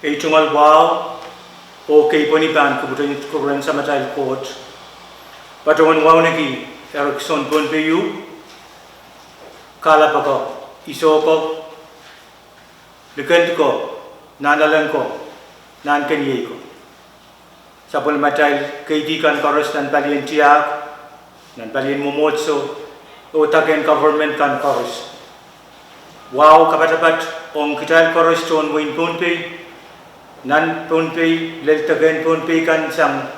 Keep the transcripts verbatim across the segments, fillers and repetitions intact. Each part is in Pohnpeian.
Ei tungoal wahu oh keipweni pahn kupwuren Samatail Koht, patohwan wauneki eri kison Pohnpei ieu, kalapw ko, iso ko, likend ko, nanalek ko, nahnkeniei ko, sapwellimatail keidi kan koaros nan palien tiahk, nan palien mwomwohdiso, oh daken government kan koaros. Wahu kapatapat ong kitail koaros tohn wehin Pohnpei, nan Pohnpei, lel daken Pohnpei kan sang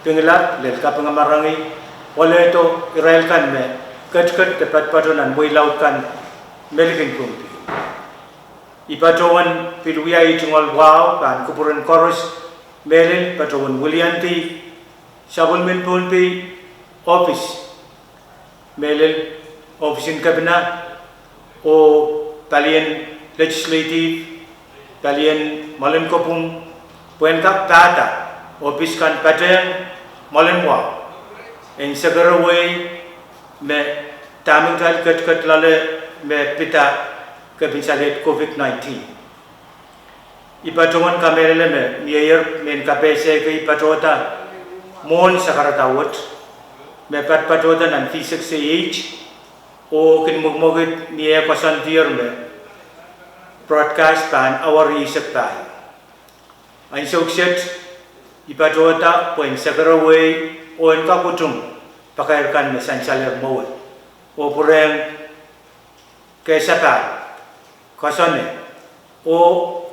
Pingelap, lel Kapingamarangi, oh lehdo irail kan me ketiket de patopato nan wehi laud kan me likin Pohnpei. I patohwan pil wia ei tungoal wahu pahn kupwuren koaros, mehlel patohwan wiliandi sapwellimen Pohnpei ohpis, mehlel ohpis en kepina, oh palien legislative, palien mwoalen kopwung, pwehn kak pahda ohpis kan patehng mwoalen wahu en sekerewei me dahme kitail ketiket loale me pid kepin salehd COVID nineteen. I patohwan kamehlele me mieier mehn kapehse kei patohda mwohn sakarada wet, me patpatohda nan V six A H, oh kin mwekimwekid ni eh koasoandier me broadcast pahn awa rieisek pahieu. Ansou kiset, I patohda pwehn sekerewei oh en kak utung pakair kan me sansalehr mwowe, oh pwurehng kehsapahl, koasoane, oh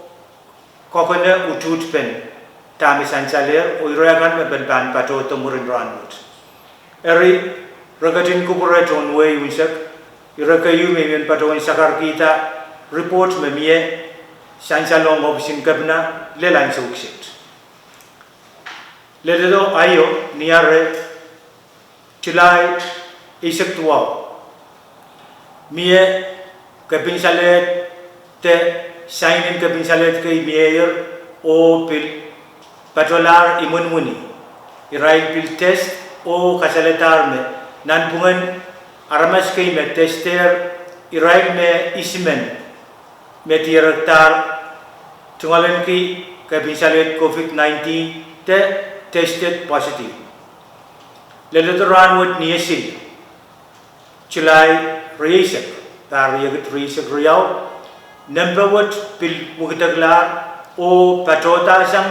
kokone utuhtpen dahme sansalehr oh ire kan me pil pahn patohdo mwurin rahnwet. Eri, re ketin kupwure tohn wehi unsek, ire keieu me I men patohwan sakarkihda report me mie sansalohng ohpis en kepina lel ansou kiset. Leledo aio, ni ahr July eisek duwau, mie kepin salehd, sainen kepin salehd kei mieier, oh pil patohlahr imwinwini. Irail pil test oh kasalehdahr me nanpwungen aramas kei me testehr, irail me isimen me dierekdahr tungoalenki kepin salehd COVID nineteen de tested positive. Leledo rahnwet ni Esil, July rieisek, pahr riekid rieisek riau, nempe wet pil wikideklahr oh patohda sang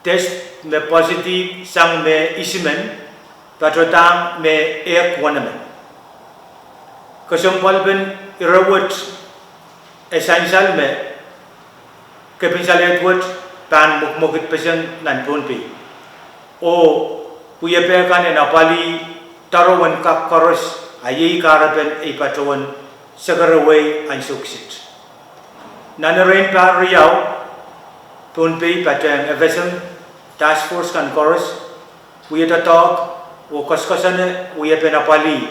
test me positive sang me isimen, patohdahng me ehk wenemen. Kesempwalpen ire wet e sansal me kepin salehd wet pahn mwekimwekidpeseng nan Pohnpei, oh wiepe kan en apwalih doarowen kak koaros, a iei kahrepen ei patohwan sekerewei ansou kiset. Nan erein pahr riau, Pohnpei patehng FSM task force kan koaros, wie doadoahk oh koasoakoasoane wiepen apwalih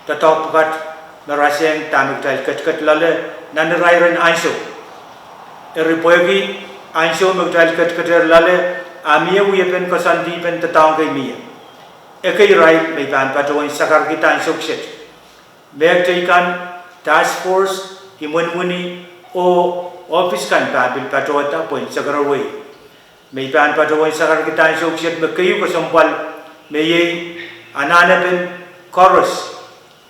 doadoahk pwukat me rasehng dahme kitail ketiket loale nan irairen ansou. Eri pwehki ansou me kitail ketiketier loale, a mie wiepen koasoandipen doadoahk kei mie. Ekei irail me I pahn patohwan sakarkihda ansou kiset, mehkot teikan, task force, imwinwini, oh ohpis kan pahn pil patohda pwehn sekerewei. Me I pahn patohwan sakarkihda ansou kiset me keieu kesempwal me iei anahnepen koaros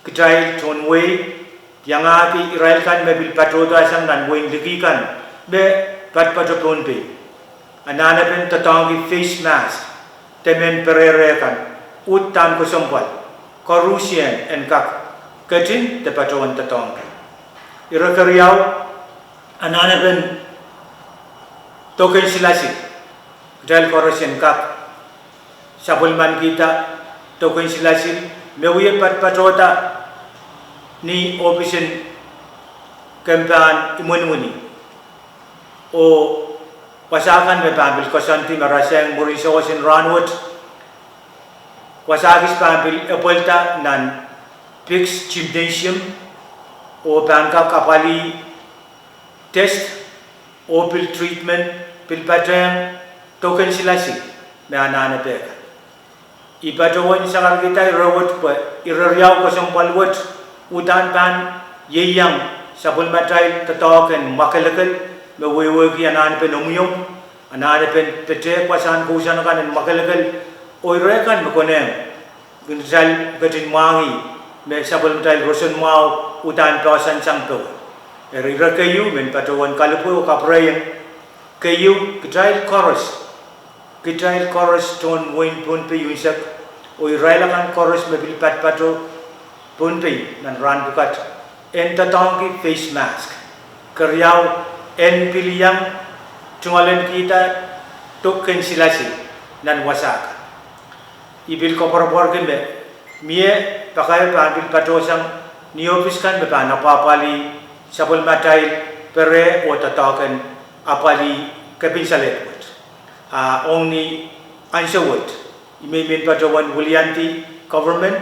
kitail tohn wehi, iangahki irail kan me pil patohdo sang nan wehin liki kan me patpato Pohnpei, anahnepen doadoahngki face mask de mehn perehre kan, uhdahn kesempwal koarusie en kak ketin de patohwan doadoahngki. Ire keriau, anahnepen doken silasil, kitail koaros en kak sapwellimanikihda doken silasil me wie patpatohda ni ohpis en kempan imwinwini, oh wasa kan me pahn pil koasoandi me rasehng mwurin sewese en rahnwet, wasa kis pahn pil epwelda nan Biggs Gymnasium, oh pahn kak apwalih test oh pil treatment, pil patehng doken silasil me anahnepe kan. I patohwan sakarkihda ire wet pwe ire riau kesempwal wet uhdahn pahn ieiang sapwellimatail doadoahk en mwakelekel me wehwehki anahnepen omwiomw, anahnepen petehk wasahn kousoan akan en mwakelekel, oh ire kan me konehng, kitail ketin mwahngih me sapwellimatail roson mwahu uhdahn poahsoan sang powe. Eri ire keieu me I patohwan kalipwe oh kapwurehiong keieu, kitail koaros, kitail koaros tohn wehin Pohnpei unsek, oh irail akan koaros me pil patopato Pohnpei nan rahn pwukat, en doadoahngki face mask. Keriau, en pil iang tungoalenkihda dok en silasil nan wasa kan. I pil koapworopworki me mie pakair pahn pil patohsang ni ohpis kan me pahn apwahpwalih sapwellimatail pere oh doadoahk en apwalih kepin salehd wet. A ong ni ansou wet, I men men patohwan wiliandi government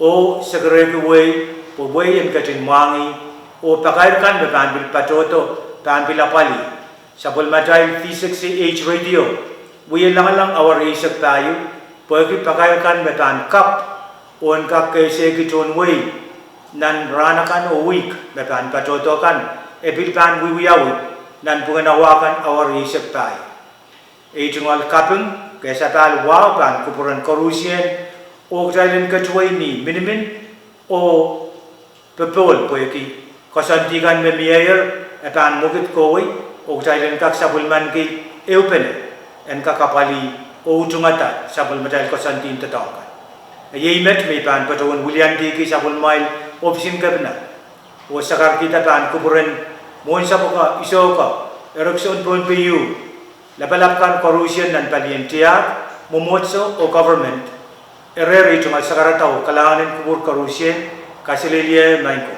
oh sekerehki wehi, pwe wehi en ketin mwahngih, oh pakair kan me pahn pil patohdo pahn pil apwalih. Sapwellimatail V six C H radio wie langalang awa rieisek pahieu, pwehki pakair kan me pahn kapw oh en kak kehsehki tohn wehi nan rahn akan oh wihk me pahn patohdo kan, e pil pahn wiewiawi nanpwungen awa kan awa rieisek pahieu. Ei tungoal kaping, kesapahl wahu pahn kupwuren koarusie, oh kitail en ketuwei ni minimin oh popohl pwehki koasoandi kan me mieier e pahn mwekid kohwei, oh kitail en kak sapwellimaniki ehupene en kak apwalih oh utungada sapwellimatail koasoandi doadoahk kan. Iei met me I pahn patohwan wiliandihki sapwellimamwail ohpisin kepina oh sakarkihda pahn kupwuren mwohnsapw ko, iso ko, Erickson Pohnpei, lapalap kan koarusie nan palien tiahk, mwomwohdiso oh government. Eri ei tungoal sakarada oh kalahngan en kupwur koarusie, kaselehlie maing ko.